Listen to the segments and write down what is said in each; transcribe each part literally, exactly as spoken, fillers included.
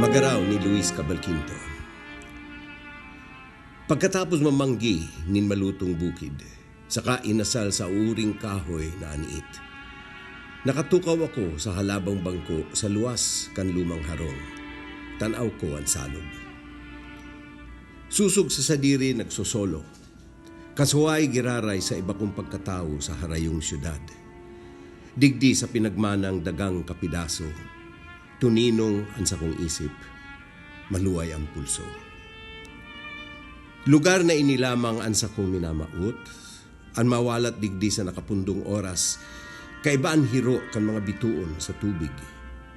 Pagaraw ni Luis Cabalquinto. Pagkatapos mamanggi nin malutong bukid, saka inasal sa uring kahoy na aniit, nakatukaw ako sa halabang bangko sa luwas kan lumang harong. Tanaw ko an salog. Susog sa sadiri nagsosolo. Kasuhay giraray sa iba kong pagkatawo sa harayong syudad. Digdi sa pinagmanang dagang kapidaso, tuninong an sakong isip, maluway ang pulso. Lugar na ini lamang an sakong minamawot, an mawalat digdi sa nakapundong oras, kaiba an hiro kan mga bitoon sa tubig,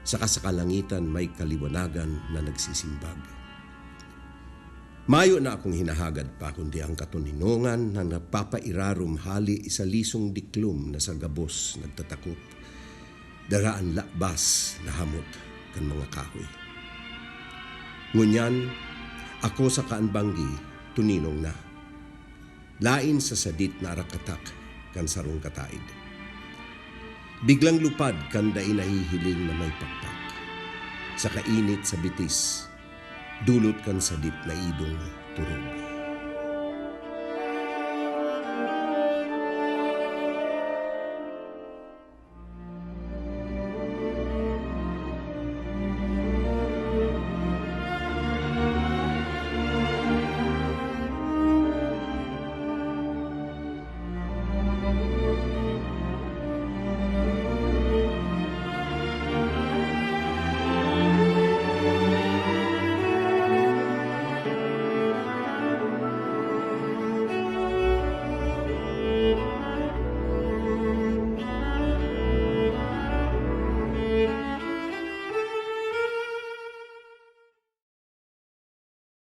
saka sa kalangitan may kaliwanagan na nagsisimbag. Mayo na akong hinahagad pa kundi ang katoninongan na nagpapairarom hali sa lisong diklom na sa gabos nagtatakop, dara an lakbas na hamot kan mga kahoy. Ngunyan, ako sa kaanbanggi, tuninong na. Lain sa sadit na arakatak kan sarong kataid. Biglang lupad kan dai nahihiling na may pakpak, sa kainit sa bitis, dulot kan sadit na idong turog.